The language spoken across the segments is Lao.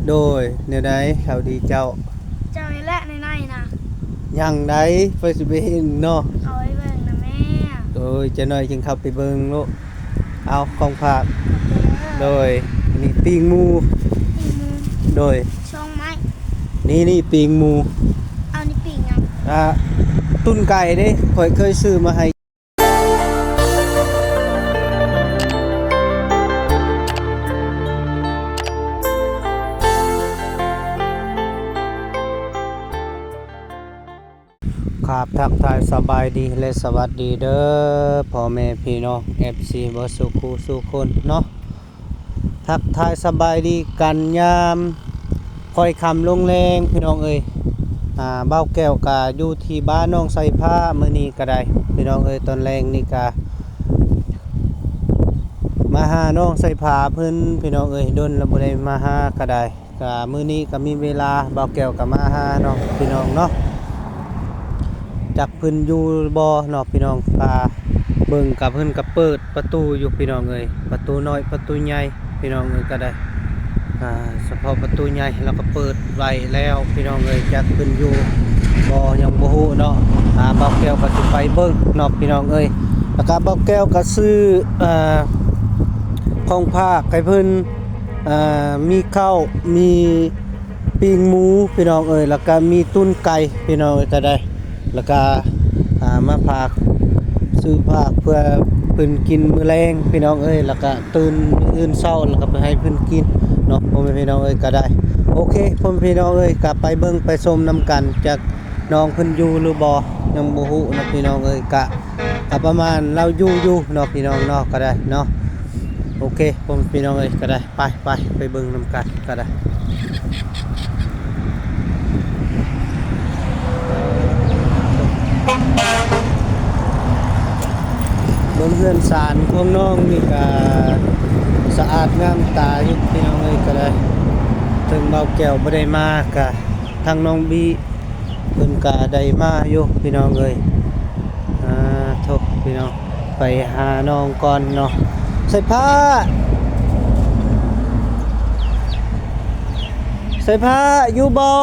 ໂດຍ ແນວໃດ ຂ່າວດີເຈົ້າ? ເຈົ້ານີ້ແຫຼະໃນໆນະ. ຍັງໃດ ໄປຊິໄປເຫັນເນາະ. ເຂົ້າໄປເບິ່ງນະແມ່. ໂດຍ ຈັກໜ້ອຍຈຶ່ງເຂົ້າໄປເບິ່ງໂລດ. ເອົາ ຂອງຝາກ. ເອີ ໂດຍ ນີ້ປີ້ງໝູ. ປີ້ງໝູ. ໂດຍ ສອງໄມ້. ນີ້ ນີ້ປີ້ງໝູ. ເອົາ ນີ້ປີ້ງຫຍັງ? ອ່າ ຕຸ້ນໄກ່ເດ້ ຂ້ອຍເຄີຍຊື້ມາໃຫ້. ຄັບ ທັກທາຍສະບາຍດີ ແລະ ສະຫວັດດີເດີ ພໍ່ແມ່ພີ່ນ້ອງ ເອັຟຊີ ເບິດສູ່ຄູ່ສູ່ຄົນເນາະ. ທັກທາຍສະບາຍດີກັນຍາມຄ່ອຍຄ່ຳລົງແລງ ພີ່ນ້ອງເອີຍ. ອ່າ ບ່າວແກ້ວກະຢູ່ທີ່ບ້ານໜອງໄຊພ້າ ມື້ນີ້ກະໄດ້ ພີ່ນ້ອງເອີຍ. ຕອນແລງນີ້ກະມາຫານ້ອງໄຊພ້າເພິ່ນ ພີ່ນ້ອງເອີຍ ດົນລະບໍ່ໄດ້ມາຫາກະໄດ້. ກະມື້ນີ້ກະມີເວລາ ບ່າວແກ້ວກະມາຫາເນາະ ພີ່ນ້ອງເນາະ. ຈັກເພິ່ນຢູ່ບໍ່ເນາະ ພີ່ນ້ອງ. ກະເບິ່ງກະເພິ່ນກະເປີດປະຕູຢູ່ ພີ່ນ້ອງເອີຍ ປະຕູນ້ອຍປະຕູໃຫຍ່ ພີ່ນ້ອງເອີຍ ກະໄດ້. ອ່າ ສະເພາະປະຕູໃຫຍ່ລາວກະເປີດໄວ້ແລ້ວ ພີ່ນ້ອງເອີຍ. ຈັກເພິ່ນຢູ່ບໍ່ຍັງບໍ່ຮູ້ເນາະ. ອ່າ ບ່າວແກ້ວກະຊິໄປເບິ່ງເນາະ ພີ່ນ້ອງເອີຍ. ລະກະບ່າວແກ້ວກະຊື້ ອ່າ ຂອງຝາກໃຫ້ເພິ່ນ ອ່າ ມີເຂົ້າ ມີປີ້ງໝູ ພີ່ນ້ອງເອີຍ ລະກະມີຕຸ້ນໄກ່ ພີ່ນ້ອງເອີຍ ກະໄດ້. ລະກະ ອ່າ ມາຝາກ ຊື້ຝາກເພື່ອເພິ່ນກິນມື້ແລງ ພີ່ນ້ອງເອີຍ. ລະກະຕື່ນມື້ອື່ນເຊົ້າ ລະກະໄປໃຫ້ເພິ່ນກິນເນາະ ພໍ່ແມ່ພີ່ນ້ອງເອີຍ ກະໄດ້. ໂອເຄ ພໍ່ແມ່ພີ່ນ້ອງເອີຍ ກະໄປເບິ່ງໄປຊົມນຳກັນ ຈັກນ້ອງເພິ່ນຢູ່ຫຼືບໍ່ ຍັງບໍ່ຮູ້ເນາະ ພີ່ນ້ອງເອີຍ. ກະ ກະປະມານລາວຢູ່ຢູ່ເນາະ ພີ່ນ້ອງເນາະ ກະໄດ້ເນາະ. ໂອເຄ ພໍ່ແມ່ພີ່ນ້ອງເອີຍ ກະໄດ້ ໄປ ໄປ ໄປເບິ່ງນຳກັນກະໄດ້. ເບິ່ງເຮືອນຊານຂອງນ້ອງນີ້ກະສະອາດງາມຕາຢູ່ ພີ່ນ້ອງເອີຍ ກະໄດ້. ເຖິງບ່າວແກ້ວບໍ່ໄດ້ມາ ກະທາງນ້ອງບີ ເພິ່ນກະໄດ້ມາຢູ່ ພີ່ນ້ອງເອີຍ. ອ່າ ໂທ້ ພີ່ນ້ອງ ໄປຫານ້ອງກ່ອນເນາະ. ສາຍຟ້າ ສາຍຟ້າ ຢູ່ບໍ່?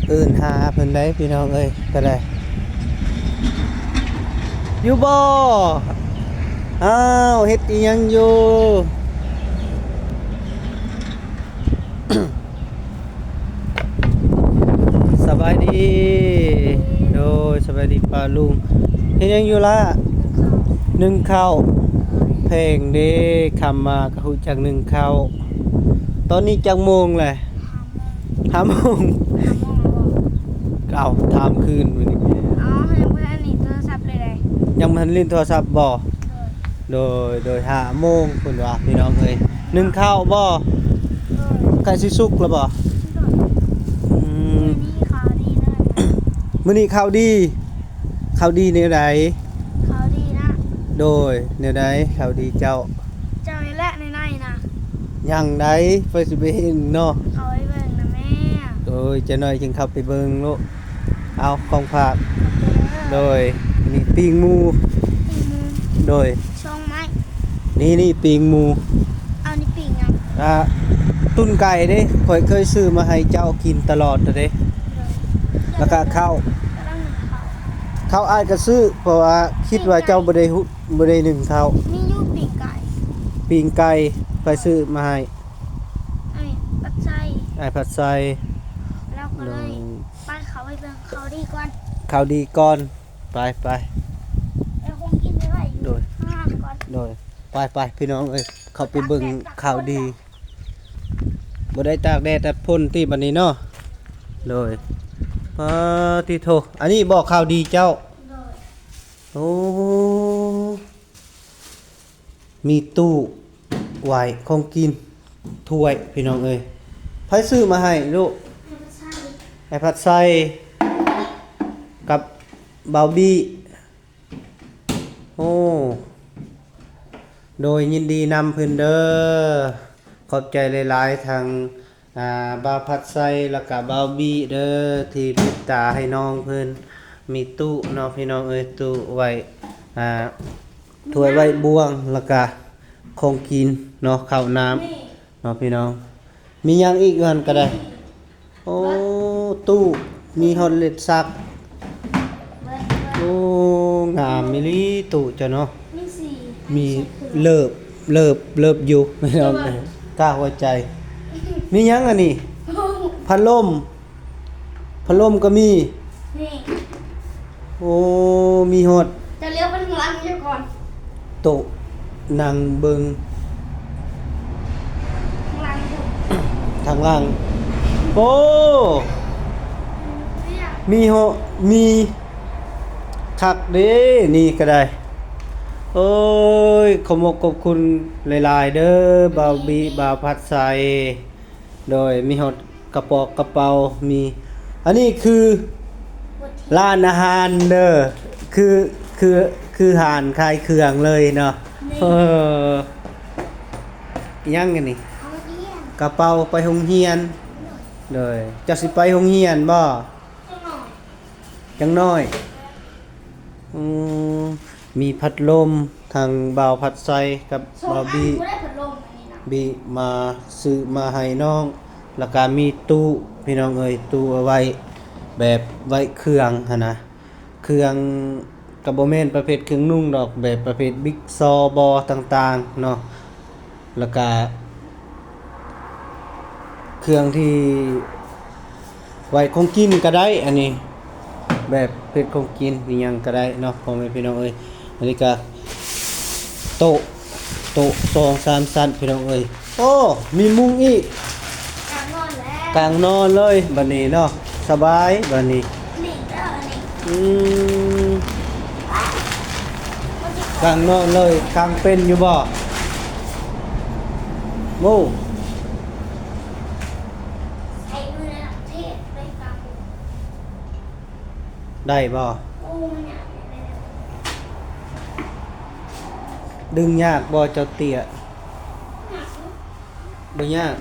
ເອີ້ນຫາເພິ່ນໄດ໋ ພີ່ນ້ອງເອີຍ ກະໄດ້. ຢູ່ບໍ່? ອ້າວ ເຮັດອີ່ຫຍັງຢູ່? ສະບາຍດີ. ໂດຍ ສະບາຍດີປ້າລຸງ. ເຮັດຫຍັງຢູ່ລະ? ໜຶ້ງເຂົ້າ. ໜຶ້ງເຂົ້າ. ແພງເດ້ ຄ່ຳມາກະຮູ້ຈັກໜຶ້ງເຂົ້າ. ຕອນນີ້ຈັກໂມງແລະ? ຫ້າໂມງ. ຫ້າໂມງ. ຫ້າໂມງແລ້ວບໍ່? ເອົ້າ ຖາມຄືນມື້ນີ້. ອໍ ຍັງບໍ່ທັນຫຼິ້ນໂທລະສັບເລີຍໃດ໋. ຍັງບໍ່ທັນຫຼິ້ນໂທລະສັບບໍ່? ໂດຍ ໂດຍ ໂດຍ ຫ້າໂມງພຸ້ນວ່າ ພີ່ນ້ອງເອີຍ. ໜຶ້ງເຂົ້າບໍ່? ໂດຍ ໃກ້ຊິສຸກແລ້ວບໍ່? ໂດຍ ອືມ ມື້ນີ້ຂ່າວດີເດີ. ມື້ນີ້ຂ່າວດີ. ຂ່າວດີແນວໃດ? ຂ່າວດີນະ. ໂດຍ ແນວໃດຂ່າວດີເຈົ້າ? ເຈົ້ານີ້ແຫຼະໃນໆນະ. ຍັງໃດ ໄປຊິໄປເຫັນເນາະ. ເຂົ້າໄປເບິ່ງນະແມ່. ໂດຍ ຈັກໜ້ອຍຈຶ່ງເຂົ້າໄປເບິ່ງໂລດ. ເອົາ ຂອງຝາກ. ເອີ ໂດຍ ນີ້ປີ້ງໝູ. ປີ້ງໝູ. ໂດຍ ສອງໄມ້. ນີ້ ນີ້ປີ້ງໝູ. ເອົາ ນີ້ປີ້ງຫຍັງ? ອ່າ ຕຸ້ນໄກ່ເດ້ ຂ້ອຍເຄີຍຊື້ມາໃຫ້ເຈົ້າກິນຕະຫຼອດເດ້. ໂດຍ ແລ້ວກະເຂົ້າ. ກຳລັງໜຶ້ງເຂົ້າ. ເຂົ້າອ້າຍກະຊື້ ເພາະວ່າຄິດວ່າເຈົ້າບໍ່ໄດ້ຫຸ ບໍ່ໄດ້ໜຶ້ງເຂົ້າ. ມີຢູ່ປີ້ງໄກ່. ປີ້ງໄກ່ ໃຜຊື້ມາໃຫ້? ອ້າຍພັດໄຊ. ອ້າຍພັດໄຊ. ລາວກະເລີຍ ໂດຍ ໄປ ເຂົ້າໄປເບິ່ງຂ່າວດີກ່ອນ. ຂ່າວດີກ່ອນ. ໄປ ໄປ ເອົາຂອງກິນໄປໄວ້ຢູ່ ໂດຍ ຫ້ອງນ້ຳກ່ອນ. ໂດຍ ໄປ ໄປ ພີ່ນ້ອງເອີຍ ເຂົ້າໄປເບິ່ງຂ່າວດີ. ບໍ່ໄດ້ຕາກແດດຕາກຝົນຕິບັດນີ້ເນາະ. ໂດຍ ປາຕິໂທ ອັນນີ້ບໍ່ຂ່າວດີເຈົ້າ? ໂດຍ ໂອ້ ມີຕູ້ໄວ້ຂອງກິນ ຖ້ວຍ ພີ່ນ້ອງເອີຍ. ໃຜຊື້ມາໃຫ້ລູກ? ອ້າຍພັດໄຊ ອ້າຍພັດໄຊ ກັບບ່າວບີ. ໂອ້ ໂດຍ ຍິນດີນຳເພິ່ນເດີ. ຂອບໃຈຫຼາຍໆ ທັງ ອ່າ ບ່າວພັດໄຊ ແລ້ວກະບ່າວບີເດີ ທີ່ເມດຕາໃຫ້ນ້ອງເພິ່ນ ມີຕູ້ເນາະ ພີ່ນ້ອງເອີຍ. ຕູ້ໄວ້ ອ່າ ຖ້ວຍໄວ້ບ່ວງ ແລ້ວກະຂອງກິນເນາະ ເຂົ້ານ້ຳ. ເນາະພີ່ນ້ອງ. ມີຫຍັງອີກຢູ່ຫັ້ນກໍໄດ້? ໂອ້ ຕູ້ ມີຮອດເຫຼັກສັກ. ໂອ້ ງາມອີ່ຫຼີຕູ້ເຈົ້າເນາະ. ມີເລີບ ເລີບ ເລີບຢູ່ ພີ່ນ້ອງເອີຍ ກາຫົວໃຈ. ມີຫຍັງອັນນີ້? ພັດລົມ. ພັດລົມກໍມີ. ນີ້ ໂອ້ ມີຮອດ ຈະລ້ຽວໄປທາງຫຼັງຢູ່ກ່ອນ. ໂຕະນັ່ງເບິ່ງ ທາງຫຼັງຢູ່ ທາງຫຼັງ. ໂອ້ ມີເຫາະ ມີ ຄັກເດ້ ນີ້ກໍໄດ້. ໂອ້ຍ ຂອບອົກຂອບຄຸນຫຼາຍໆເດີ້ ບ່າວບິ ບ່າວພັດໄຊ. ໂດຍ ມີຮອດກະປອກກະເປົາ ມີ ອັນນີ້ຄືຮ້ານອາຫານເດີ້ ຄື ຄື ຄືຮ້ານຂາຍເຄື່ອງເລີຍເນາະ. ເອີ ຫຍັງອັນນີ້? ກະເປົາໄປໂຮງຮຽນ. ໂດຍ ເຈົ້າຊິໄປໂຮງຮຽນບໍ່? ຈັກໜ້ອຍ ຈັກໜ້ອຍ. ອືມ ມີພັດລົມ ທາງບ່າວພັດໄຊກັບບ່າວບິ ບິມາຊື້ມາໃຫ້ນ້ອງ ແລ້ວກະມີຕູ້ ພີ່ນ້ອງເອີຍ ຕູ້ເອົາໄວ້ ແບບໄວ້ເຄື່ອງຫັ້ນນະ ເຄື່ອງ ກໍບໍ່ແມ່ນປະເພດເຄື່ອງນຸ່ງດອກ ແບບປະເພດບິກຊໍບໍຕ່າງໆເນາະ. ແລ້ວກະເຄື່ອງທີ່ໄວ້ຂອງກິນກໍໄດ້ ອັນນີ້ ແບບເຮັດຂອງກິນອີ່ຫຍັງກໍໄດ້ເນາະ ພໍ່ແມ່ພີ່ນ້ອງເອີຍ. ອັນນີ້ກະໂຕະ ໂຕະສອງສາມຊັ້ນ ພີ່ນ້ອງເອີຍ. ໂອ້ ມີມຸ້ງອີກ ກາງນອນແລ້ວ ກາງນອນເລີຍບັດນີ້ເນາະ ສະບາຍບັດນີ້. ນີ້ເດີ ນີ້ ອືມ ກາງນອນເລີຍ ກາງເປັນຢູ່ບໍ່? ໂອ້ ໃຊ້ມືນະ ເທດໄປກາງ ໄດ້ບໍ່? ໂອ້ ມັນຍາກ ດຶງຍາກບໍ່ ເຈົ້າເຕ້ຍ? ຍາກຢູ່ ບໍ່ຍາກ.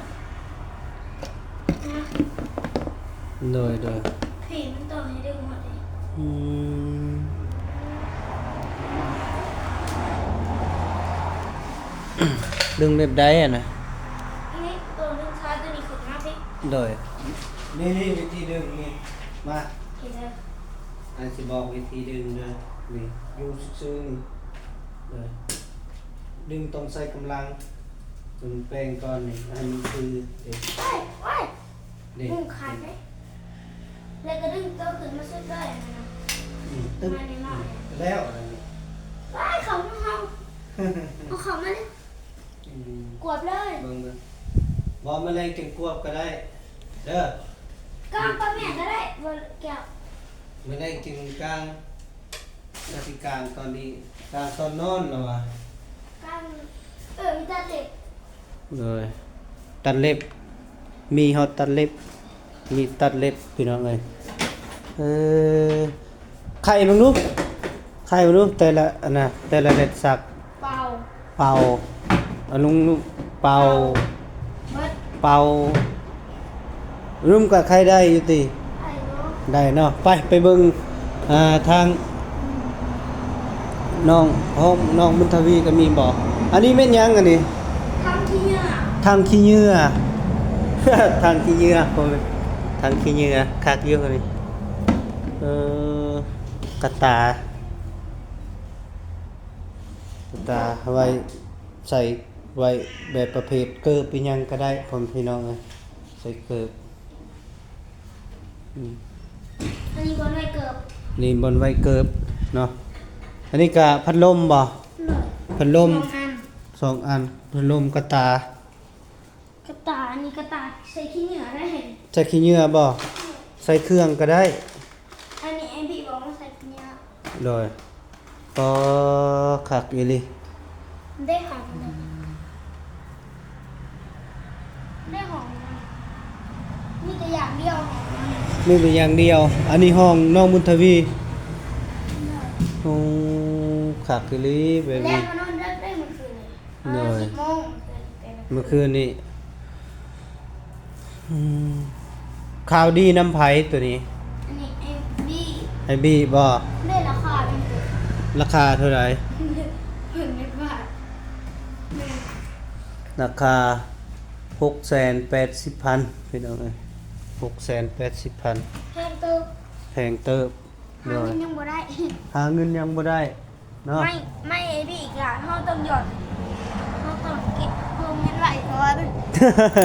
ໂດຍ ໂດຍ ພີ້ມັນຕ້ອງໃຫ້ດຶງຮອດເດ້. ອືມ ດຶງແບບໃດຫັ້ນນະ? ນີ້ ໂຕດຶງຊາຍໂຕນີ້ຂຶ້ນມາພີ້. ໂດຍ ນີ້ ນີ້ວິທີດຶງນີ້ ມາ ໂອເຄເດີ ອ້າຍຊິບອກວິທີດຶງເດີ. ນີ້ ຢູ່ຊື່ໆ ນີ້ ໂດຍ ດຶງຕ້ອງໃຊ້ກຳລັງ ເບິ່ງແປງກ່ອນນີ້ ໃຫ້ມັນຄືເດ້. ໂອ້ຍ ໂອ້ຍ ນີ້ ງູຄັນເດ້ ແລ້ວກໍດຶງໂຕຂຶ້ນມາສຸດເລີຍຫັ້ນນະ. ອືມ ຕຶບ ມານີ້ ມານີ້ ແລ້ວອັນນີ້ ວ້າຍ ເຂົ້າຫ້ອງ ເອົາເຂົ້າມາເລີຍ. ອືມ ກວບເລີຍ ເບິ່ງ ເບິ່ງ ບໍ່ ມື້ແລງຈຶ່ງກວບກໍໄດ້ເດີ ກາງປະແມ່ນກໍໄດ້ ບໍ່ແກ້ວ ມື້ແລງຈຶ່ງກາງ. ກະຊິກາງຕອນນີ້ ກາງຕອນນອນລະວ່າ ກາງ ເອີ ມີຕັດເລັບ ໂດຍ ຕັດເລັບ ມີຮອດຕັດເລັບ ມີຕັດເລັບ ພີ່ນ້ອງເອີຍ. ເອີ ໄຂເບິ່ງດູ ໄຂເບິ່ງດູ ແຕ່ລະອັນນະ ແຕ່ລະເລັບສັກ ເປົ່າ ເປົ່າ ອາ ລຸງ ລຸງ ເປົ່າ ເປົ່າ ເປົ່າ. ລຸງກໍໄຂໄດ້ຢູ່ຕິ? ໄດ້ເນາະ ໄປ ໄປເບິ່ງ ອ່າ ທາງນ້ອງ ຫ້ອງນ້ອງບຸນທະວີກໍມີບໍ່? ອັນນີ້ແມ່ນຫຍັງອັນນີ້? ຖັງຂີ້ເຫຍື້ອ ຖັງຂີ້ເຫຍື້ອ ຖັງຂີ້ເຫຍື້ອ ບໍ່ແມ່ນ ຖັງຂີ້ເຫຍື້ອ ຄັກຢູ່ອັນນີ້. ເອີ ກະຕ່າ ກະຕ່າໄວ້ ໃສ່ໄວ້ແບບປະເພດເກີບອີ່ຫຍັງກໍໄດ້ ພໍ່ແມ່ພີ່ນ້ອງເອີຍ ໃສ່ເກີບ. ອືມ ອັນນີ້ບ່ອນໄວ້ເກີບ ນີ້ບ່ອນໄວ້ເກີບເນາະ. ອັນນີ້ກະພັດລົມບໍ່? ໂດຍ ພັດລົມ ສອງອັນ ສອງອັນ ພັດລົມ ກະຕ່າ ກະຕ່າ ອັນນີ້ກະຕ່າໃສ່ຂີ້ເຫຍື້ອໄດ້ ໃສ່ຂີ້ເຫຍື້ອບໍ່? ໃສ່ເຄື່ອງກໍໄດ້ ອັນນີ້ໄອ້ບີບອກວ່າໃສ່ເຫຍື້ອ ໂດຍ ກໍຄັກອີ່ຫຼີ ໄດ້ຫອມເລີຍ ໄດ້ຫອມ ມີແຕ່ຢ່າງດຽວ ມີແຕ່ຢ່າງດຽວ. ອັນນີ້ຫ້ອງນ້ອງບຸນທະວີ ໂດຍ ໂອ້ ຄັກອີ່ຫຼີແບບນີ້ ແລ້ວມານອນເດິກໄດ້ມື້ຄືນນີ້ ໂດຍ ສິບໂມງ ມື້ຄືນນີ້ ອືມ ຂ່າວດີນຳໃຜໂຕນີ້? ອັນນີ້ໄອ້ບີ ໄອ້ບີບໍ? ໄດ້ລາຄາເປັນໂຕ ລາຄາເທົ່າໃດ? ເພິ່ນເຮັດວ່າ ລາຄາ ຫົກແສນແປດສິບພັນ ພີ່ນ້ອງເອີຍ ຫົກແສນແປດສິບພັນ ແພງເຕີບ ແພງເຕີບ ຫາເງິນຍັງບໍ່ໄດ້ ໂດຍ ຫາເງິນຍັງບໍ່ໄດ້ເນາະ ໄມ້ ໄມ້ໄອ້ບີກະ ເຮົາຕ້ອງຢອດ ເຮົາຕ້ອງເກັບເອົາເງິນໄວ້ກ່ອນ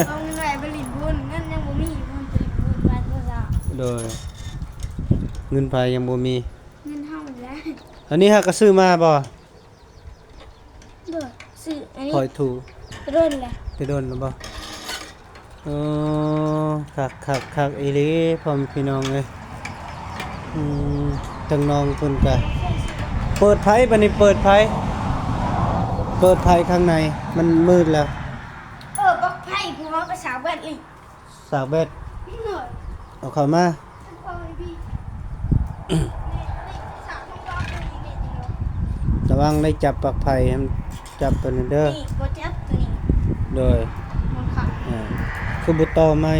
ເອົາເງິນໄວ້ໄປຫຼິ້ນພຸ້ນ ເງິນຍັງບໍ່ມີ ມັນໄປຫຼິ້ນພຸ້ນ ໄປໂທລະສັບ ໂດຍ ເງິນໃຜຍັງບໍ່ມີ ເງິນເຮົານີ້ແຫຼະ ອັນນີ້ຫາກະຊື້ມາບໍ່? ໂດຍ ຊື້ອັນນີ້ ພອຍທູ ແຕ່ດົນແຫຼະ ແຕ່ດົນແລ້ວບໍ່? ເອີ ຄັກໆໆ ອີ່ຫຼີ ພໍ່ແມ່ພີ່ນ້ອງເອີຍ ອືມ ທາງນ້ອງເພິ່ນກະ ເປີດໄຟ ບາດນີ້ເປີດໄຟ ເປີດໄຟຂ້າງໃນ ມັນມືດແລ້ວ ເອີ ປັກໄຟ ພວກເຮົາກະສາກແບັດອີກ ສາກແບັດ ໂດຍ ເອົາເຂົ້າມາ ລະວັງໄດ້ຈັບປລັກໄຟ ໃຫ້ມັນຈັບໂຕນັ້ນເດີ ນີ້ບໍ່ຈັບໂຕນີ້ ໂດຍ ມັນຂາດ ອ່າ ຄືບໍ່ຕໍ່ໃໝ່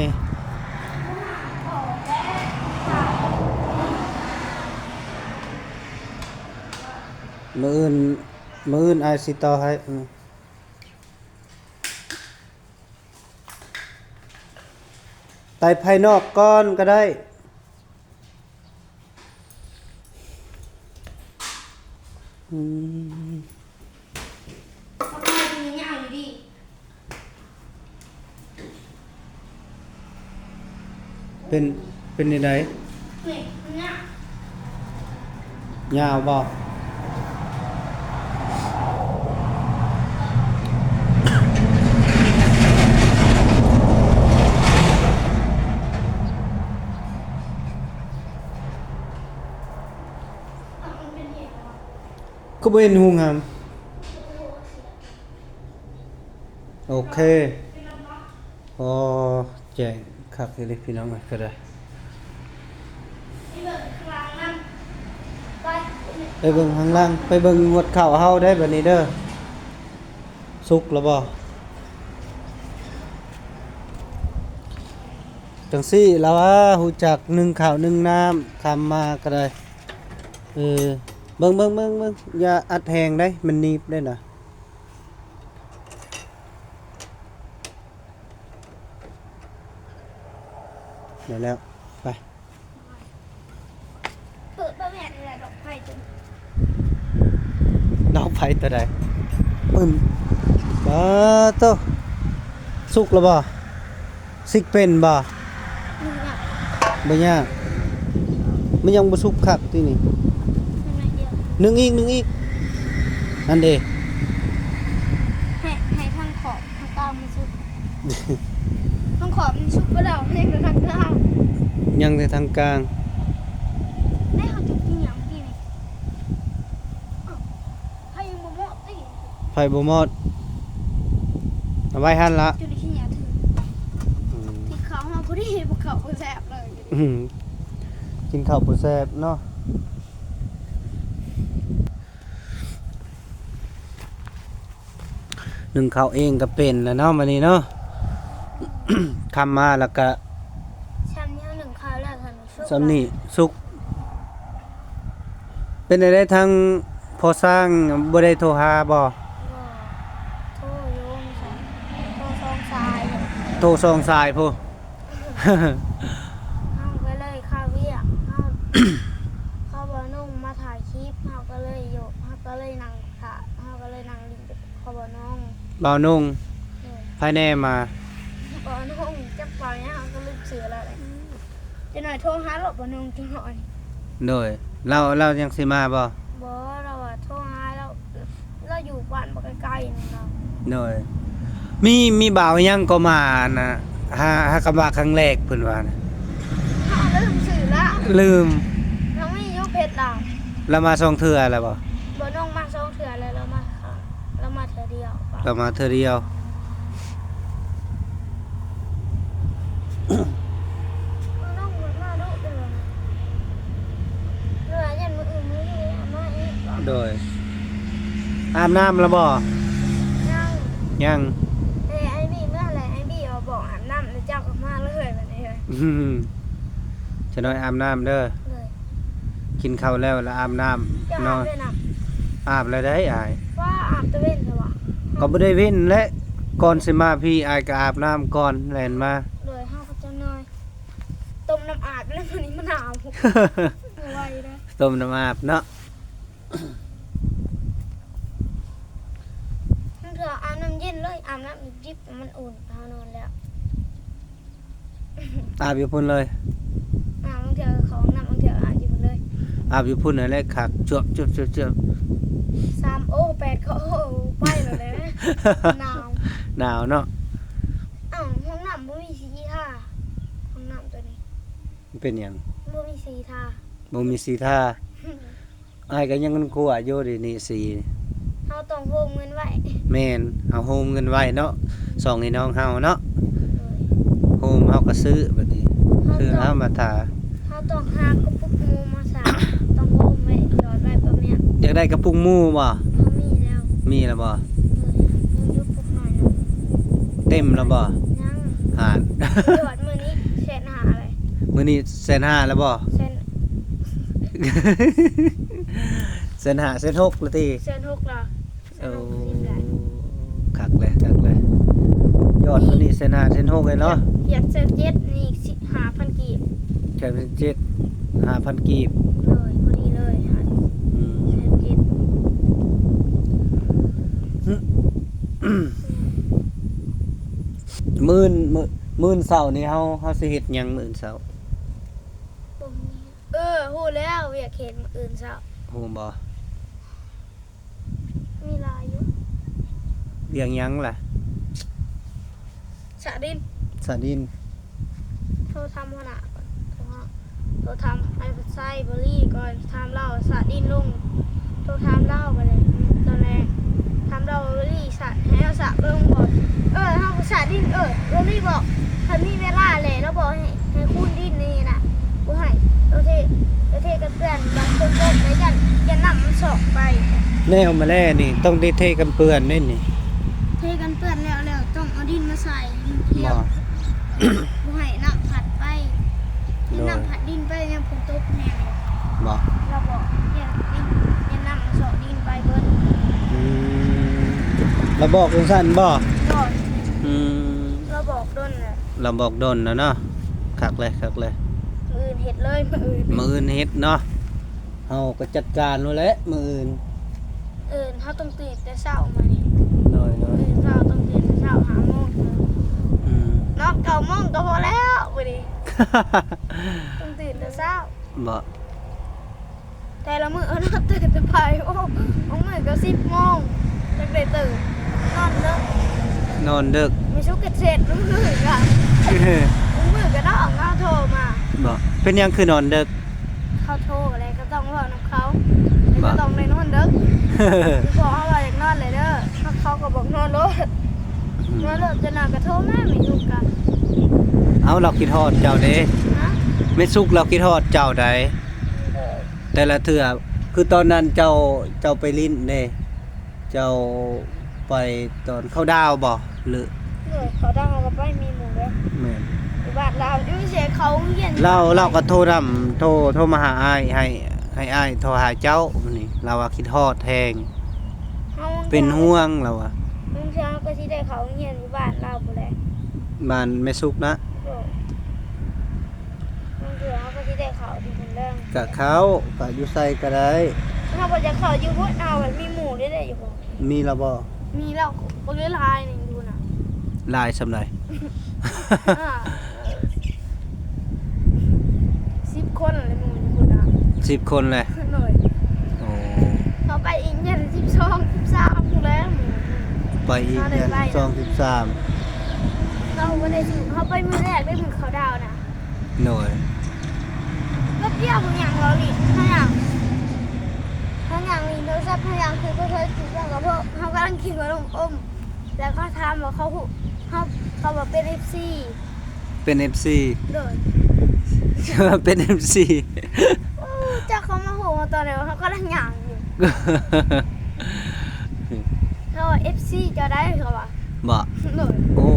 ມື້ອື່ນ ມື້ອື່ນອ້າຍຊິຕໍ່ໃຫ້ ອືມ. ໄຕ່ພາຍນອກກ່ອນກະໄດ້ ອືມ ເປັນ ເປັນແນວໃດ? ຍາວບໍ່? ຄືບໍ່ເຫັນຫຸງຫຳ? ໂອເຄ ອໍ ແຈ້ງຄັກອີ່ຫຼີພີ່ນ້ອງເອີຍ ກະໄດ້ ໄປເບິ່ງຂ້າງຫຼັງ ໄປເບິ່ງຫວດເຂົ້າເຮົາເດີ ບາດນີ້ເດີ ສຸກແລ້ວບໍ່? ຈັ່ງຊີ້ລະວ່າ ຮູ້ຈັກໜຶ້ງເຂົ້າໜຶ້ງນ້ຳ ຄຳມາກະໄດ້ ເອີ ເບິ່ງໆໆໆ ຢ່າອັດແຮງເດ້ ມັນໜີບເດ້ນະ. ໄດ້ແລ້ວ ໄປ ເປີດບໍ່ແມ່ນແຫຼະ ດອກໄຟຕົວນີ້ ດອກໄຟຕົວໃດ? ປຶ້ມ ປາໂຕ ສຸກແລ້ວບໍ່? ຊິກເປັນບໍ່? ບໍ່ຍາກ ບໍ່ຍາກ ມັນຍັງບໍ່ສຸກຄັກຕິນີ້ ໜຶ້ງໜ້ອຍດຽວ ໜຶ້ງອີກ ໜຶ້ງອີກ ຫັ້ນເດ ໃຫ້ ໃຫ້ທາງຂອບ ທາງກາງມັນສຸກ ທາງຂອບມັນສຸກບໍ່ແລ້ວ ຍັງແຕ່ທາງກາງ ຍັງແຕ່ທາງກາງ ໄດ້ເຮົາຈຸດອີ່ຫຍັງກີ້ນີ້ ອ້າວ ໄຟຍັງບໍ່ໝົດຕິ ໄຟບໍ່ໝົດ ເອົາໄວ້ຫັ້ນລະ ຈຸດຂີ້ຫຍ້າຖືກ ອືມ ທີ່ເຂົ້າມາພໍດີ ບໍ່ເຂົ້າບໍ່ແຊບເລີຍ ອືມ ກິນເຂົ້າບໍ່ແຊບເນາະ. ໜຶ້ງເຂົ້າເອງກະເປັນແລ້ວເນາະ ມື້ນີ້ເນາະ ຄ່ຳມາແລ້ວກະ ຊ່ຳນີ້ໜຶ້ງເຂົ້າແລ້ວ ຊ່ຳນີ້ສຸກ ເປັນຈັ່ງໃດທາງພໍ່ຊ່າງ ບໍ່ໄດ້ໂທຫາບໍ່? ບໍ່ ໂທຢູ່ ໂທສອງສາຍ ໂທສອງສາຍພຸ້ນ. ເຮົາກະເລີຍຄາວຽກ ເຮົາ ເຂົາບໍ່ນຸ່ງມາຖ່າຍຄລິບ ເຮົາກະເລີຍຢູ່ ເຮົາກະເລີຍນັ່ງຖ້າ ເຮົາກະເລີຍນັ່ງຫຼິ້ນກັບເຂົາບໍ່ນຸ່ງ ບ່າວນຸ່ງ ໂດຍ ໃຜແນ່ມາ ບ່າວນຸ່ງ ຈັກບ່າວຫຍັງ ເຮົາກະລືມຊື່ລາວແຫຼະ ອືມ ຈັກໜ້ອຍໂທຫາໂລດ ບ່າວນຸ່ງຈັກໜ້ອຍ ໂດຍ ລາວ ລາວຍັງຊິມາບໍ່? ບໍ່ ລາວວ່າໂທຫາລາວ ລາວຢູ່ບ້ານບໍ່ໄກໆ ນັ້ນລາວ ໂດຍ ມີ ມີບ່າວຫຍັງກໍມາ ອັນນ່າ ຫາ ຫາກະມາຄັ້ງແລກ ເພິ່ນວ່ານະ ເຮົາລືມຊື່ລະ ລືມ ລາວມີຢູ່ເພຈລາວ ລາວມາສອງເທື່ອແລ້ວບໍ່? ບໍ່ ນ້ອງມາສອງເທື່ອແລ້ວ ລາວມາ ລາວມາເທື່ອດຽວ ລາວມາເທື່ອດຽວ ນ້ອງມາດຸເດີ ເອີ ຢ້ານມື້ອື່ນມື້ນີ້ມາອີກ ໂດຍ ອາບນ້ຳແລ້ວບໍ່? ຍັງ ຍັງ ເອີ ອ້າຍບີເມືອແລ້ວ ອ້າຍບີບອກອາບນ້ຳແລ້ວ ເຈົ້າກະມາເລີຍບາດນີ້ ອືມ ຈະໜ້ອຍອາບນ້ຳເດີ ໂດຍ ກິນເຂົ້າແລ້ວລະອາບນ້ຳ ເຈົ້າອາບແລ້ວນະ ອາບແລ້ວໃດ໋ອ້າຍ ວ່າອາບແຕ່ເວັນແທ້ຫວາ ກະບໍ່ໄດ້ເວັນແຫຼະ ກ່ອນຊິມາພີ້ ອ້າຍກໍອາບນ້ຳກ່ອນ ແລ່ນມາ. ໂດຍ ເຮົາກໍຈັກໜ້ອຍ ຕົ້ມນ້ຳອາບແລ້ວ ມື້ນີ້ມັນໜາວ ບໍ່ໄຫວເດ້. ຕົ້ມນ້ຳອາບເນາະ. ບາງເທື່ອອາບນ້ຳເຢັນເລີຍ ອາບນ້ຳດິບໆ ມັນອຸ່ນ ເຮົານອນແລ້ວ. ອາບຢູ່ພຸ້ນເລີຍ. ອາບ ບາງເທື່ອເຂົ້າຫ້ອງນ້ຳ ບາງເທື່ອອາບຢູ່ພຸ້ນເລີຍ. ອາບຢູ່ພຸ້ນນັ້ນແຫຼະຄັກ ຈວບໆໆໆ. ສາມ ໂອ້ ແປດ ກໍ ໂອ້ ໄປແລ້ວແຫຼະ ໜາວ ໜາວເນາະ. ອ້າວ ຫ້ອງນ້ຳບໍ່ມີສີທາ ຫ້ອງນ້ຳໂຕນີ້. ເປັນຫຍັງ? ບໍ່ມີສີທາ. ບໍ່ມີສີທາ. ອ້າຍກໍຍັງຄົ້ນຄວ້າຢູ່ເດນີ້ ສີ. ເຮົາຕ້ອງໂຮມເງິນໄວ້. ແມ່ນ ເຮົາໂຮມເງິນໄວ້ເນາະ ສອງພີ່ນ້ອງເຮົາເນາະ. ໂດຍ ໂຮມເຮົາກໍຊື້ບັດນີ້ ເຮົາຕ້ອງ ຄືເຮົາມາທາ ເຮົາຕ້ອງຫາກະປຸກໝູ່ມາໃສ່ ຕ້ອງໂຮມໄວ້ ຢອດໄວ້ປະແມນ. ຢາກໄດ້ກະປຸກໝູ່ບໍ່? ເຮົາມີແລ້ວ. ມີແລ້ວບໍ່? ໂດຍ ຍັງຢູ່ປຸກນ້ອຍນະ. ເຕັມແລ້ວບໍ່? ຍັງ. ຫານ ຢອດມື້ນີ້ແສນຫ້າເລີຍ. ມື້ນີ້ແສນຫ້າແລ້ວບໍ່? ແສນ ແສນຫ້າ ແສນຫົກລະຕິ? ແສນຫົກລະ. ໂອ້ ຄັກເລີຍ ຄັກເລີຍ. ຍອດມື້ນີ້ແສນຫ້າ ແສນຫົກເລີຍເນາະ. ຫຽດແສນເຈັດ ນີ້ສິບຫ້າພັນກີບ. ແສນເຈັດ ຫ້າພັນກີບ. ໂດຍ ພໍດີເລີຍ. ອືມ ແສນເຈັດ. ມື້ອື່ນ ມື້ ມື້ອື່ນເຊົ້ານີ້ເຮົາ ເຮົາຊິເຮັດຫຍັງມື້ອື່ນເຊົ້າ? ບໍ່ມີ. ເອີ ຮູ້ແລ້ວ ວຽກເຮັດມື້ອື່ນເຊົ້າ. ຮູ້ບໍ່? ມີຫຼາຍຢູ່. ວຽກຫຍັງລະ? ສະດິນ. ສະດິນ. ໂທຖາມຫົວໜ້າກ່ອນ. ໂທຖາມອ້າຍພັດໄຊ ບໍລີກ່ອນ. ຖາມລາວສະດິນລົງ. ໂທຖາມລາວໄປເລີຍຕອນແລງ. ຖາມລາວວ່າ ບໍລີ ສະ ໃຫ້ເຮົາສະລົງບໍ່? ເອີ ເຮົາກໍສະດິນ. ເອີ ບໍລີບອກ ຄັນມີເວລາແຫຼະ ລາວບອກໃຫ້ ໃຫ້ຄູນດິນນີ້ນະ ບໍ່ໃຫ້ ລາວເທ ລາວເທກັນເປື້ອນ ບາງຄົນກໍໄປຢ້ານ ຢ້ານນ້ຳມັນຊອກໄປ. ແນວມາແລ້ວນີ້ ຕ້ອງໄດ້ເທກັນເປື້ອນເດ້ນີ້. ເທກັນເປື້ອນແລ້ວ ແລ້ວຕ້ອງເອົາດິນມາໃສ່ ບໍ່ ບໍ່ໃຫ້ນ້ຳພັດໄປ ໃຫ້ນ້ຳພັດດິນໄປຍາມຝົນຕົກແຮງ. ບໍ່ ລາວບອກ ຢ້ານດິນ ຢ້ານນ້ຳມັນຊອກດິນໄປເບິດ. ອືມ ລາວບອກຈັ່ງຊັ້ນບໍ່? ໂດຍ. ອືມ ລາວບອກດົນແລ້ວ ລາວບອກດົນແລ້ວເນາະ. ຄັກເລີຍ ຄັກເລີຍ. ມື້ອື່ນເຮັດເລີຍ ມື້ອື່ນ ມື້ອື່ນເຮັດເນາະ. ເຮົາກໍຈັດການໂລດແຫຼະມື້ອື່ນ. ເອີ ເຮົາຕ້ອງຕື່ນແຕ່ເຊົ້າມື້ນີ້. ໂດຍໆ. ມື້ອື່ນເຊົ້າຕ້ອງຕື່ນແຕ່ເຊົ້າຫ້າໂມງ. ອືມ ນອນເກົ້າໂມງກໍພໍແລ້ວມື້ນີ້. ຕ້ອງຕື່ນແຕ່ເຊົ້າ. ບໍ່ ແຕ່ລະມື້ເຮົານອນຕື່ນແຕ່ໄປ ໂອ້ ບາງມື້ກໍສິບໂມງ ຈັກໄດ້ຕື່ນ. ນອນເດິກ ນອນເດິກ. ມີສຸກເຮັດເສັດບາງມື້ກະ ບາງມື້ກະນ້ອງເຮົາໂທມາ. ບໍ່ ເປັນຫຍັງຄືນອນເດິກ? ເຂົາໂທແລ້ວກໍຕ້ອງເວົ້ານຳເຂົາ ແລ້ວກໍຕ້ອງໄດ້ນອນເດິກ. ບອກເຮົາວ່າຢາກນອນແລ້ວເດີ ເຂົາກໍບອກນອນໂລດ. ອືມ ນອນໂລດ. ຈະນອນກໍໂທມາ ແມ່ນຢູ່ກະ ເອົ້າ ລາວຄິດຮອດເຈົ້າເດ້. ຮະ? ແມ່ສຸກລາວຄິດຮອດເຈົ້າໃດ. ເອີ ແຕ່ລະເທື່ອ ຄືຕອນນັ້ນເຈົ້າ ເຈົ້າໄປຫຼິ້ນເດ້ ເຈົ້າໄປຕອນເຂົ້າດາວບໍ່ ຫຼື? ໂດຍ ເຂົ້າດາວເຮົາກໍໄປມີໝູ່ເດ້. ແມ່ນ ຢູ່ບ້ານລາວ ຢູ່ເສຍເຂົາໂຮງຮຽນ ລາວ ລາວກໍໂທນຳ ໂທ ໂທມາຫາອ້າຍ ໃຫ້ ໃຫ້ອ້າຍໂທຫາເຈົ້າມື້ນີ້ ລາວວ່າຄິດຮອດແຮງ ເຮົາ ເປັນຫ່ວງລາວວ່າ. ບາງເທື່ອເຮົາກໍຊິໄດ້ເຂົ້າໂຮງຮຽນຢູ່ບ້ານລາວພຸ້ນແຫຼະ ບ້ານແມ່ສຸກນະ. ໂດຍ. ບາງເທື່ອເຮົາກໍຊິໄດ້ເຂົ້າຢູ່ພຸ້ນແລ້ວ. ກະເຂົ້າ ກະຢູ່ໃສກະໄດ້. ເຮົາບໍ່ຢາກເຂົ້າຢູ່ພຸ້ນ ເຮົາມັນມີໝູ່ເດ້ ໄດ້ຢູ່ບໍ່? ມີລະບໍ່? ມີແລ້ວ ບັກຫຼາຍໆ ໜຶ່ງຢູ່ນະ. ຫຼາຍສ່ຳໃດ? ສິບຄົນແຫຼະໝູ່ຢູ່ພຸ້ນນະ. ສິບຄົນແຫຼະ? ໂດຍ. ໂອ້ ເຮົາໄປອີກຢັນສິບສອງ ສິບສາມພຸ້ນແຫຼະໝູ່. ໄປອີກຢັນສິບສອງ ສິບສາມ ເຮົາບໍ່ໄດ້ ເຮົາໄປມື້ແລກໄດ້ມື້ເຂົ້າດາວນະ. ໂດຍ. ແປັບດຽວເຮົາຍ່າງເວົ້າຫຼິ້ນ ເຮົາຍ່າງ ເຮົາຍ່າງຫຼິ້ນໂທລະສັບ ເຮົາຍ່າງຄືບໍ່ເຄີຍຄິດວ່າກະເພາະເຮົາກຳລັງກິນຂະໜົມອົມ ແລ້ວເຂົາຖາມວ່າເຂົາຮູ້ ເຮົາ ເຂົາວ່າເປັນເອັຟຊີ. ເປັນເອັຟຊີ? ໂດຍ. ເປັນເອັຟຊີ? ໂອ້ ຈັກເຂົາມາຮູ້ເຮົາຕອນໃດ ເຮົາກຳລັງຍ່າງຢູ່ ເຂົາວ່າເອັຟຊີເຈົ້າໃດ ເຂົາວ່າ. ບໍ່? ໂດຍ. ໂອ້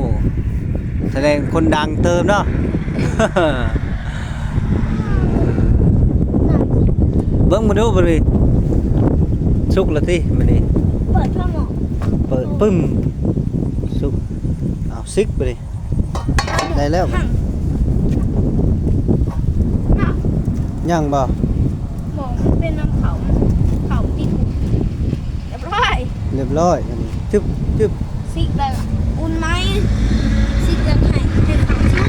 ສະແດງຄົນດັງເຕີບເນາະ. ເບິ່ງມາດູບາດນີ້ ສຸກແລ້ວຕິບາດນີ້? ເປີດພາໝໍ້ ເປີດປຶ້ມ ສຸກ. ຊິກບາດນີ້ ໄດ້ແລ້ວ ຍັງບໍ່? ບໍ່ ມັນເປັນນຳເຂົາ ເຂົາຕິດ ຮຽບຮ້ອຍ ຮຽບຮ້ອຍ ອັນນີ້ ຈຶບ ຈຶບ ຊິກແລ້ວ ອຸ່ນໄໝ ຊິກແລ້ວໃຫ້ ໃຫ້ເຂົາຊິກ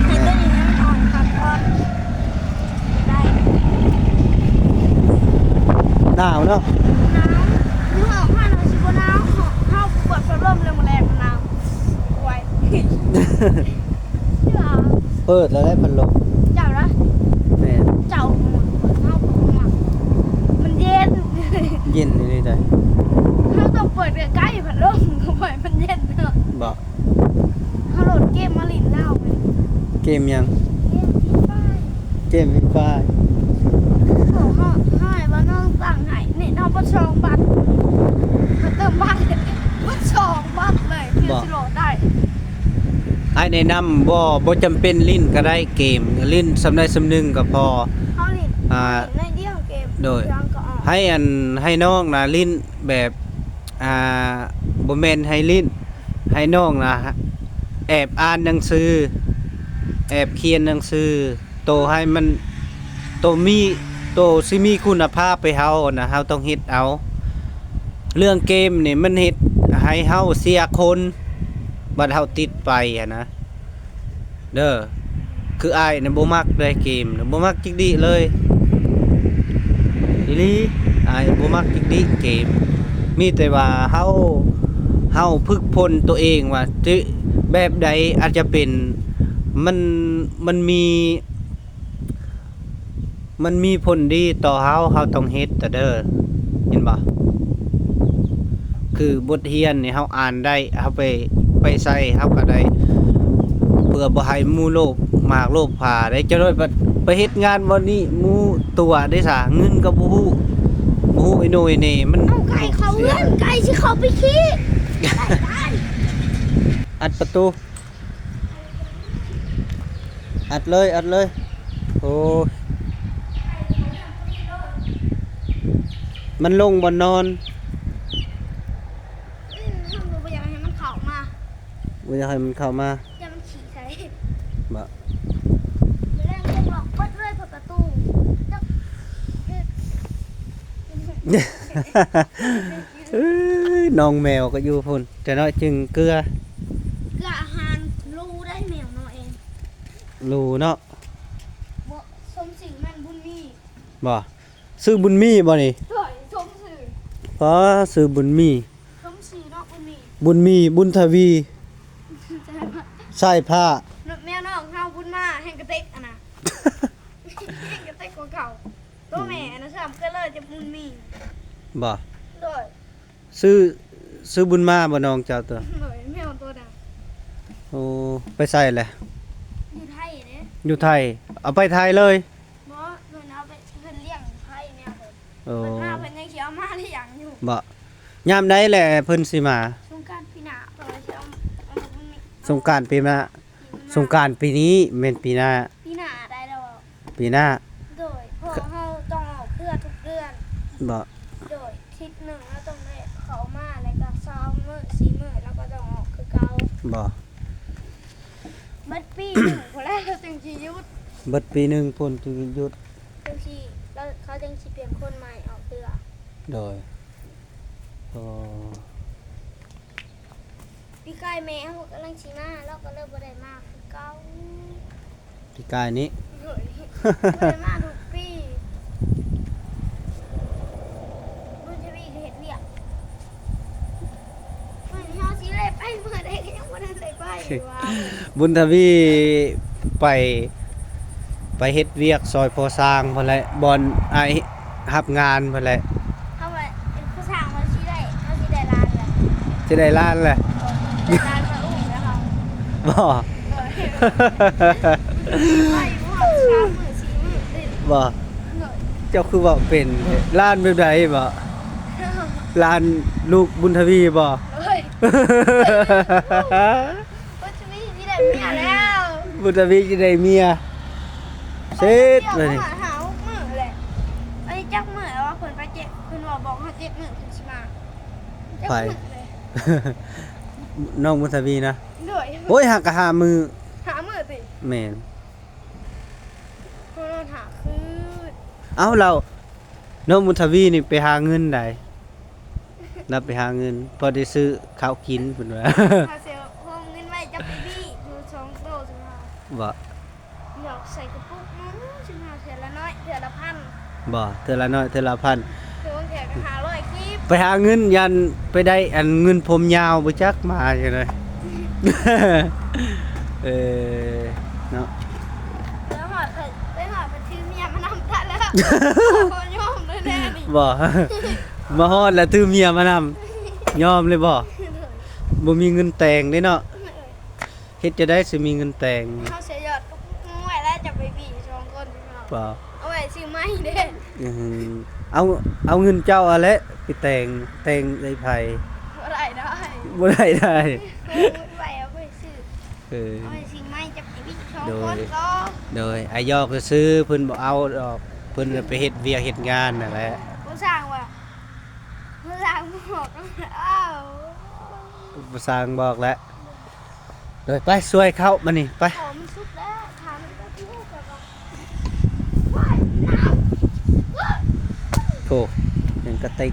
ໃຫ້ຕົວນີ້ມັນອ່ອນຄັກກ່ອນ ໄດ້ ໜາວເນາະ ໜາວ ຢູ່ຫ້ອງເຮົານະຊິບໍ່ໜາວ ເຮົາ ເຮົາເປີດພັດລົມແລ້ວມື້ແລງມັນໜາວ ໂອ້ຍ ເປີດແລ້ວໄດ້ພັດລົມ ເຈົ້າລະ ແມ່ນ ເຈົ້າ ເຮົາບໍ່ມັກ ມັນເຢັນ ເຢັນອີ່ຫຼີໃດ ເຮົາຕ້ອງເປີດໃກ້ໆພັດລົມ ເຂົ້າໄປມັນເຢັນເນາະ ບໍ່ ເຮົາໂຫຼດເກມມາຫຼິ້ນແລ້ວ ເກມຫຍັງ? ເກມ Free Fire ເກມ Free Fire ໂອ້ ເຮົາ ເຮົາໃຫ້ວ່ານ້ອງຕັ້ງໃຫ້ ນີ້ເຮົາເບິດສອງບາດ ເຮົາເຕີມບາດ ເບິດສອງບາດເລີຍ ເພື່ອ ບໍ່ ຊິໂຫຼດໄດ້ ອ້າຍແນະນຳ ບໍ່ ບໍ່ຈຳເປັນຫຼິ້ນກໍໄດ້ເກມ ຫຼິ້ນສ່ຳໃດສ່ຳໜຶ່ງກໍພໍ ເຮົາຫຼິ້ນ ອ່າ ຫຼິ້ນໜ້ອຍດຽວເກມ ໂດຍ ໃຫ້ອັນ ໃຫ້ນ້ອງນະຫຼິ້ນແບບ ອ່າ ບໍ່ແມ່ນໃຫ້ຫຼິ້ນ ໃຫ້ນ້ອງນະແອບອ່ານໜັງສື ແອບຂຽນໜັງສື ໂຕໃຫ້ມັນ ໂຕມີ ໂຕຊິມີຄຸນນະພາບໃຫ້ເຮົານະ ເຮົາຕ້ອງເຮັດເອົາ ເລື່ອງເກມນີ້ມັນເຮັດໃຫ້ເຮົາເສຍຄົນ ບັດເຮົາຕິດໄປຫັ້ນນະ. ເດີ ຄືອ້າຍນະບໍ່ມັກເລີຍເກມນະ ບໍ່ມັກຈິກດິເລີຍ ອີ່ຫຼີ ອ້າຍບໍ່ມັກຈິກດິເກມ ມີແຕ່ວ່າເຮົາ ເຮົາຝຶກຝົນຕົວເອງວ່າ ຈະ ແບບໃດອາດຈະເປັນ ມັນ ມັນມີ ມັນມີຜົນດີຕໍ່ເຮົາ ເຮົາຕ້ອງເຮັດຕະເດີ ເຫັນບໍ່? ຄືບົດຮຽນນີ້ເຮົາອ່ານໄດ້ ເຮົາໄປ ໄປໃສເຮົາກໍໄດ້ ເພື່ອບໍ່ໃຫ້ໝູ່ໂລບ ມາກໂລບພາໄດ້ ຈັກໜ້ອຍໄປ ໄປເຮັດງານບ່ອນນີ້ ໝູ່ຕົວະເດ້ສະ ເງິນກໍບໍ່ຮູ້ ບໍ່ຮູ້ໄອ້ໂນໄອ້ເນ ມັນ ເອົາໄກ່ເຂົ້າເຮືອນ ໄກ່ຊິເຂົ້າໄປຂີ້ ອັດປະຕູ. ອັດເລີຍ ອັດເລີຍ ໂອ້ຍ ມັນລົງບ່ອນນອນ ອືມ ເຮົາກໍບໍ່ຢາກໃຫ້ມັນເຂົ້າມາ ບໍ່ຢາກໃຫ້ມັນເຂົ້າມາ ຢ້ານມັນຂີ້ໃສ່ ບໍ່ ມື້ແລງເພິ່ນລັອກເບິດເລີຍ ເປີດປະຕູ ຈັກ ເອີຍ ນ້ອງແມວກໍຢູ່ພຸ້ນ ແຕ່ນ້ອຍຈຶ່ງເກືອ ເກືອອາຫານ ຮູ້ໄດ້ແມວນ້ອຍເອງ ຮູ້ເນາະ ບໍ່ ສົມຊື່ມັນບຸນມີ ບໍ່ ຊື່ບຸນມີບໍ່ນີ້ ໂດຍ ສົມຊື່ ອໍ ຊື່ບຸນມີ ສົມຊື່ເນາະ ບຸນມີ ບຸນມີ ບຸນທະວີ ສາຍຟ້າ ແມວນ້ອງເຮົາບຸນມາແຮ່ງກະເຕັກຫັ້ນນະ ແຮ່ງກະເຕັກກວ່າເກົ່າ ໂຕແມ່ນະ ຊ້ຳເກີນເລີຍ ຈະບຸນມີ ບໍ່ ໂດຍ ຊື່ ຊື່ບຸນມາບໍ່ນ້ອງເຈົ້າຕົວະ ໂດຍ ແມວໂຕນັ້ນ ໂອ້ ໄປໃສແຫຼະ ຢູ່ໄທເດ້ ຢູ່ໄທ ເອົາໄປໄທເລີຍ ບໍ່ ເພິ່ນເອົາໄປ ເພິ່ນລ້ຽງໄພແມວເພິ່ນ ໂອ້ ເພິ່ນມາເພິ່ນຍັງຊິເອົາມາລ້ຽງຢູ່ ບໍ່ ຍາມໃດແຫຼະເພິ່ນຊິມາ ສົງການປີໜ້າ ເພິ່ນວ່າຊິເອົາ ເອົາ ສົງການປີໜ້າ ປີໜ້າ ສົງການປີນີ້ແມ່ນປີໜ້າ ປີໜ້າໄດ້ແລ້ວ ປີໜ້າ ໂດຍ ເພາະເຮົາຕ້ອງອອກເຮືອທຸກເດືອນ ບໍ່ ໂດຍ ທິດໜຶ່ງເຮົາຕ້ອງໄດ້ເຂົ້າມາ ແລ້ວກໍສອງມື້ ສີ່ມື້ ແລ້ວກໍຕ້ອງອອກຄືເກົ່າ ບໍ່ ເບິດປີໜຶ່ງພຸ້ນແຫຼະ ເຮົາຈຶ່ງຊິຢຸດ ເບິດປີໜຶ່ງພຸ້ນຈຶ່ງຢຸດ ຈັ່ງຊີ້ ແລ້ວເຂົາຈຶ່ງຊິປ່ຽນຄົນໃໝ່ອອກເທື່ອ ໂດຍ ໂອ້ ປີກາຍແມ່ເຮົາກໍກຳລັງຊິມາ ລາວກໍເລີຍບໍ່ໄດ້ມາຄືເກົ່າ ປີກາຍນີ້ ໂດຍ ບໍ່ໄດ້ມາທຸກປີ ບຸນທະວີກໍເຮັດວຽກ ມື້ນີ້ເຮົາຊິໄດ້ໄປມື້ໃດກໍຍັງບໍ່ທັນໄດ້ໄປວ່າ ບຸນທະວີໄປ ໄປເຮັດວຽກຊ່ອຍພໍ່ຊ່າງພຸ້ນແຫຼະ ບ່ອນອ້າຍຮັບງານພຸ້ນແຫຼະ ເຮົາວ່າເປັນຜູ້ສ້າງວ່າຊິໄດ້ ເຮົາຊິໄດ້ລ້ານແຫຼະ ຊິໄດ້ລ້ານແຫຼະ ໄດ້ລ້ານມາອຸ້ມແລ້ວເຮົາ ບໍ່ ໂດຍ ໄປບໍ່ຮອດສາມມື້ສີ່ມື້ເດ້ ບໍ່ ໂດຍ ເຈົ້າຄືເວົ້າເປັນແທ້ ລ້ານແບບໃດບໍ່ ລ້ານລູກບຸນທະວີບໍ່ ໂດຍ ບຸນທະວີຊິໄດ້ເມຍແລ້ວ ບຸນທະວີຊິໄດ້ເມຍ ເສັດເລີຍນີ້ ຫາຫົກມື້ແຫຼະ ອັນນີ້ຈັກມື້ແລ້ວວ່າເພິ່ນໄປເຈັດ ເພິ່ນວ່າບອກເຮົາເຈັດມື້ເພິ່ນຊິມາ ຈັກມື້ເລີຍ ໄປ ນ້ອງບຸນທະວີນະ? ໂດຍ. ໂອ້ຍ ຫາກະຫ້າມື້. ຫ້າມື້ຕິ? ແມ່ນ. ເຮົານອນຫ້າຄືນ. ເອົ້າ ແລ້ວນ້ອງບຸນທະວີນີ້ໄປຫາເງິນໃດ? ລາວໄປຫາເງິນ ພໍໄດ້ຊື້ເຂົ້າກິນ ເພິ່ນວ່າ. ເຮົາຊິໂຮມເງິນໄວ້ຈັບເບບີຢູ່ສອງໂຕ ຊິມາ. ບໍ່? ດອກໃສ່ກະປຸກໜຶ່ງ ຊິມາເທື່ອລະໜ້ອຍ ເທື່ອລະພັນ. ບໍ່ ເທື່ອລະໜ້ອຍ ເທື່ອລະພັນ. ຄືບາງເທື່ອກໍຫ້າຮ້ອຍກີບ. ໄປຫາເງິນ ຢ້ານໄປໄດ້ອັນເງິນຜົມຍາວ ບໍ່ຈັກມາຈັ່ງໃດ. ເອີ ເນາະ. ໄປຮອດ ໄປຮອດ ໄປຖືເມຍມານຳຕາແລ້ວ. ບໍ່ຍອມເລີຍແນ່ນີ້. ບໍ່ ມາຮອດແລ້ວຖືເມຍມານຳ ຍອມເລີຍບໍ່? ບໍ່ມີເງິນແຕ່ງເດ້ເນາະ. ເຮັດຈັ່ງໃດຊິມີເງິນແຕ່ງ? ເຮົາເສຍຍອດໄວ້ແລ້ວຈະໄປບີສອງຄົນ. ບໍ່ ເອົາໄວ້ຊື້ໃໝ່ເດ້. ອື ເອົາ ເອົາເງິນເຈົ້າຫັ້ນແຫຼະໄປແຕ່ງ ແຕ່ງໃຫ້ໃຜ? ບໍ່ໄດ້ໄດ້ ບໍ່ໄດ້ໄດ້. ເອົາໄວ້ ເອົາໄວ້ຊື້ ເອີ ເອົາໄວ້ຊື້ໃໝ່ ຈະໄປບີສອງຄົນ. ໂດຍ ກໍ ໂດຍ ອາ ຫຍອກຊື່ໆ ເພິ່ນບໍ່ເອົາດອກ ເພິ່ນໄປເຮັດວຽກເຮັດງານຫັ້ນແຫຼະ. ຜູ້ຊ່າງວ່າ ຜູ້ຊ່າງບອກ ອ້າວ ຜູ້ຊ່າງບອກແຫຼະ. ໂດຍ ໄປຊ່ວຍເຂົາບາດນີ້ ໄປ. ເຂົ້າມັນສຸກແລ້ວ ຖ້າມັນກໍຊິຮູ້ແບບວ່າ ໂອ້ ຍັງກະຕິກ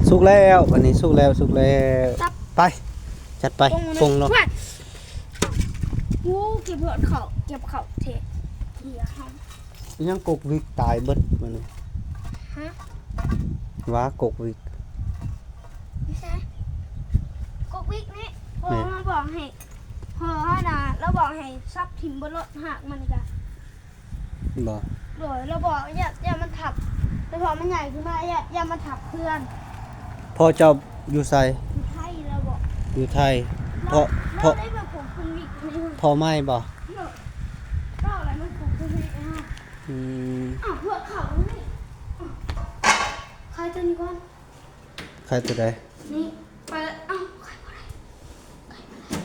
ສຸກແລ້ວ ບາດນີ້ສຸກແລ້ວ ສຸກແລ້ວ. ໄປ ຈັດໄປ ປົງເນາະ ໂອ້ ເກັບເຂົ້າ ເກັບເຂົ້າເທ ເຫື່ອເຮົາ. ຍັງກົກວິກຕາຍເບິດມື້ນີ້. ຮະ? ວ່າກົກວິກ ຢູ່ໃສ? ກົກວິກນີ້ ພໍ່ເຮົາບອກໃຫ້ ພໍ່ເຮົານະ ລາວບອກໃຫ້ສັບຖິ້ມເບິດໂລດ ຮາກມັນກະ. ບໍ່? ໂດຍ ລາວບອກ ຢ້ານ ຢ້ານມັນທັບ ແຕ່ພໍມັນໃຫຍ່ຂຶ້ນມາ ຢ້ານ ຢ້ານມັນທັບເຮືອນ. ພໍ່ເຈົ້າຢູ່ໃສ? ຢູ່ໄທ ລາວບອກ. ຢູ່ໄທ. ລາວ ພໍ່ ລາວໄດ້ມາປູກເປັນວິກໃຫ້ເຮົາ. ພໍ່ໃໝ່ບໍ່? ໂດຍ ລາວໄດ້ມາປູກເປັນວິກໃຫ້ເຮົາ. ອືມ ອ້າວ ພວກເຂົານີ້ ອ້າວ ຂາຍຕົວນີ້ກ່ອນ. ຂາຍຕົວໃດ? ນີ້ ໄປລະ. ອ້າວ ຂາຍບໍ່ໄດ້ ຂາຍບໍ່ໄດ້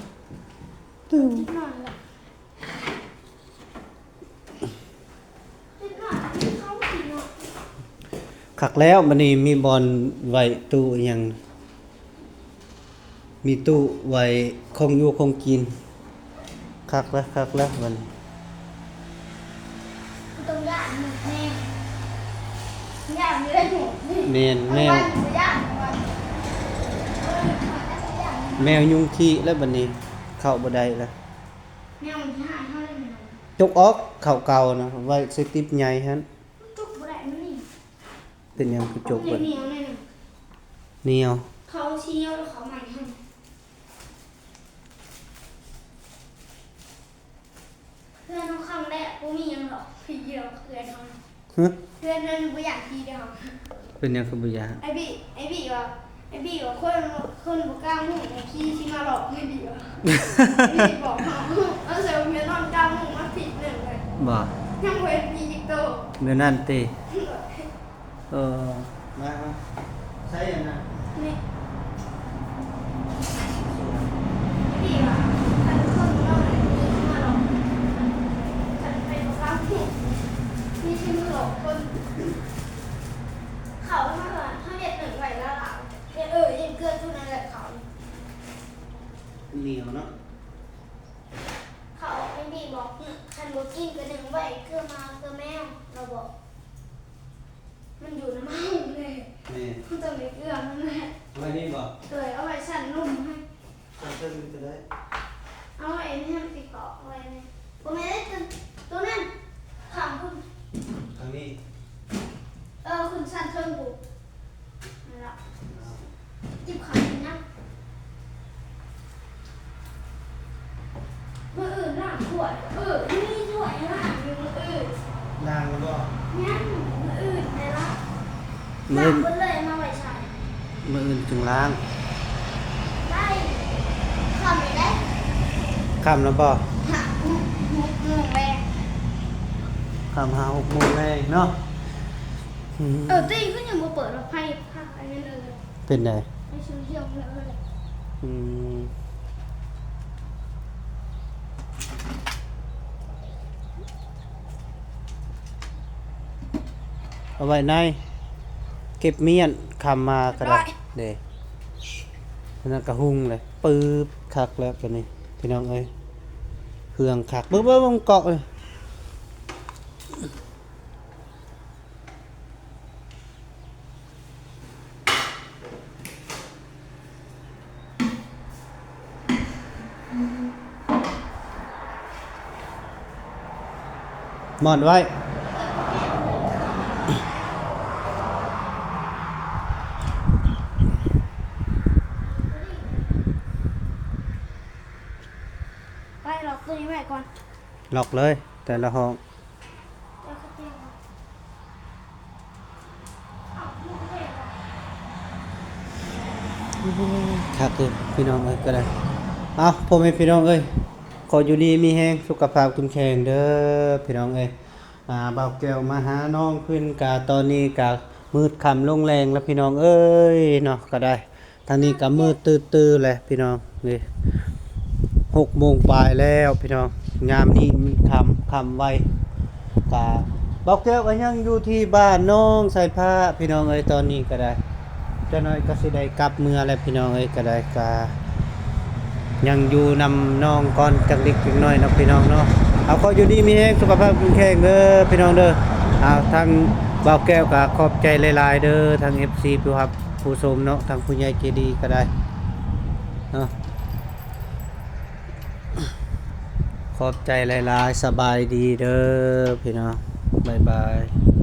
ຕື່ມ ຕິດໜ້ອຍລະ ຕິດໜ້ອຍ ເຂົ້າກິນເນາະ. ຄັກແລ້ວ ບາດນີ້ມີບ່ອນໄວ້ຕູ້ອີ່ຫຍັງ ມີຕູ້ໄວ້ຂອງຢູ່ຂອງກິນ. ຄັກແລ້ວ ຄັກແລ້ວບັດນີ້. ບໍ່ຕ້ອງຢ້ານແມງ ຢ້ານຢູ່ໄດ້ໝູ່ນີ້. ແມ່ນ ແມວ ແມວຍຸງຂີ້ແລ້ວບັດນີ້ ເຂົ້າບໍ່ໄດ້ແລ້ວ. ແມວມັນຊິຫາຍເຮົາໄດ້ແມ່ນ. ຈົກອອກ ເຂົ້າເກົ່ານະ ໄວ້ໃສ່ຕິບໃຫຍ່ຫັ້ນ. ມັນຈົກບໍ່ໄດ້ ມັນໜຽວ. ເປັນຫຍັງຄືຈົກບໍ່ໄດ້? ມັນໜຽວແນ່ນະ. ໜຽວ. ເຂົາຊິໜຽວ ເຂົາໃໝ່ຫັ້ນ. ເຮືອນເຮົາຄັ້ງແລກບໍ່ມີຫຍັງດອກ ຜີດອກເຮືອນເຮົາ. ຮະ? ເຮືອນນັ້ນບໍ່ຢ້ານຜີດອກ. ເປັນຫຍັງຄືບໍ່ຢ້ານ? ໄອ້ບີ ໄອ້ບີວ່າ ໄອ້ບີວ່າ ຄົນ ຄົນບໍ່ກ້າມຸ້ງ ຜີຊິມາຫຼອກ ໄອ້ບີວ່າ. ໄອ້ບີບອກເຮົາ ເອົາເສື້ອເຮືອນນອນກ້າມຸ້ງມາທິດໜຶ່ງເລີຍ. ບໍ່? ຍັງບໍ່ເຫັນຜີຈັກໂຕ. ແນວນັ້ນຕິ? ເອີ ມາ ມາ ໃຊ້ອັນນັ້ນ ນີ້ ທີ່ວ່າ ຄັນຄົນເຮົານີ້ມາຫຼອກ ຄັນໄປບໍ່ກ້າ ມີທີ່ມາຫຼອກຄົນ ເຂົາມາວ່າ ເຮົາເຮັດໜຶ້ງໄວ້ລາວໆ ເຮັດ ເອີ ເຮັດເກືອຢູ່ນັ້ນແຫຼະ ເຂົານີ້ ໜຽວເນາະ ເຂົາແມ່ນບີບອກ ຄັນບໍ່ກິນກໍໜຶ້ງໄວ້ ເກືອໝາເກືອແມວ ລາວບອກ. ມັນຢູ່ນຳເຮົາແຫຼະ. ແມ່ນ. ເຮົາຕ້ອງໄດ້ເອື້ອມມັນແຫຼະ. ເອົາໄວ້ນີ້ບໍ່? ໂດຍ ເອົາໄວ້ຊັ້ນລຸ່ມໃຫ້. ຊັ້ນເທິງນີ້ກໍໄດ້. ເອົາໄວ້ໃນຫັ້ນຕິເກາະໄວ້ນີ້. ບໍ່ແມ່ນເດ້ ຕົວ ຕົວນັ້ນ. ຂ້າງພຸ້ນ. ທາງນີ້. ເອີ ຂຶ້ນຊັ້ນເທິງພຸ້ນ. ນັ້ນລະ. ຈິບເຂົ້າກິນນຳ. ມື້ອື່ນລ້າງຖ້ວຍ. ເອີ ມີຖ້ວຍໃຫ້ລ້າງຢູ່ມື້ອື່ນ. ລ້າງແລ້ວບໍ່? ຍັງ ມື້ອື່ນໄດ້ລ້າງ. ມື້ອື່ນ ລ້າງເບິດເລີຍ ມາໄວ້ໃສ່. ມື້ອື່ນຈຶ່ງລ້າງ. ໄດ້. ຄ່ຳນີ້ໄດ້. ຄ່ຳແລ້ວບໍ່? ຫ້າ ຫົກ ຫົກໂມງແລງ. ຄ່ຳຫ້າຫົກໂມງແລງເນາະ. ອືມ ເອີ ແຕ່ຄືຍັງບໍ່ເປີດວ່າໄຟ ພາໄປແມ່ນເອີ. ເປັນໃດ? ໄປຊື້ເຄື່ອງເລີຍ. ອືມ ເອົາໄວ້ໃນ ເກັບມ້ຽນ ຄ່ຳມາກໍໄດ້ເດ້. ອັນນັ້ນກະຮຸ່ງເລີຍ ປຶບ ຄັກແລ້ວບາດນີ້ ພີ່ນ້ອງເອີຍ ເຄື່ອງຄັກ ເບິ່ງ ເບິ່ງ ເບິ່ງເກາະເລີຍ. ໝອນໄວ້ ໄປ ລັອກໂຕນີ້ໄວ້ກ່ອນ ລັອກເລີຍ ແຕ່ລະຫ້ອງ. ຄັກເດີພີ່ນ້ອງເອີຍ ກະໄດ້ ເອົ້າ ພໍ່ແມ່ພີ່ນ້ອງເອີຍ ຂໍຢູ່ດີມີແຮງ ສຸຂະພາບເຂັ້ມແຂງເດີພີ່ນ້ອງເອີຍ. ອ່າ ບ່າວແກ້ວມາຫານ້ອງເພິ່ນ ກະຕອນນີ້ກະມືດຄ່ຳລົງແລງແລ້ວພີ່ນ້ອງເອີຍເນາະ ກະໄດ້ ທາງນີ້ກະມືດຕື້ໆແຫຼະພີ່ນ້ອງເອີຍ ຫົກໂມງປາຍແລ້ວພີ່ນ້ອງ ຍາມນີ້ມັນຄ່ຳ ຄ່ຳໄວ ກະ ບ່າວແກ້ວກະຍັງຢູ່ທີ່ບ້ານໜອງໄຊພ້າພີ່ນ້ອງເອີຍ ຕອນນີ້ກະໄດ້ ຈັກໜ້ອຍກະຊິໄດ້ກັບເມືອແລ້ວພີ່ນ້ອງເອີຍ ກະໄດ້ ກະຍັງຢູ່ນຳນ້ອງກ່ອນຈັກເລັກຈັກໜ້ອຍເນາະພີ່ນ້ອງເນາະ ເອົາ ຂໍຢູ່ດີມີແຮງ ສຸຂະພາບເຂັ້ມແຂງເດີພີ່ນ້ອງເດີ ເອົາ ທາງບ່າວແກ້ວກະຂອບໃຈຫຼາຍໆເດີ ທາງເອັຟຊີຜູ້ຮັບ ຜູ້ຊົມເນາະ ທາງຜູ້ໃຫຍ່ໃຈດີກະໄດ້ເນາະ ຂອບໃຈຫຼາຍໆ ສະບາຍດີເດີພີ່ນ້ອງ ບາຍບາຍ.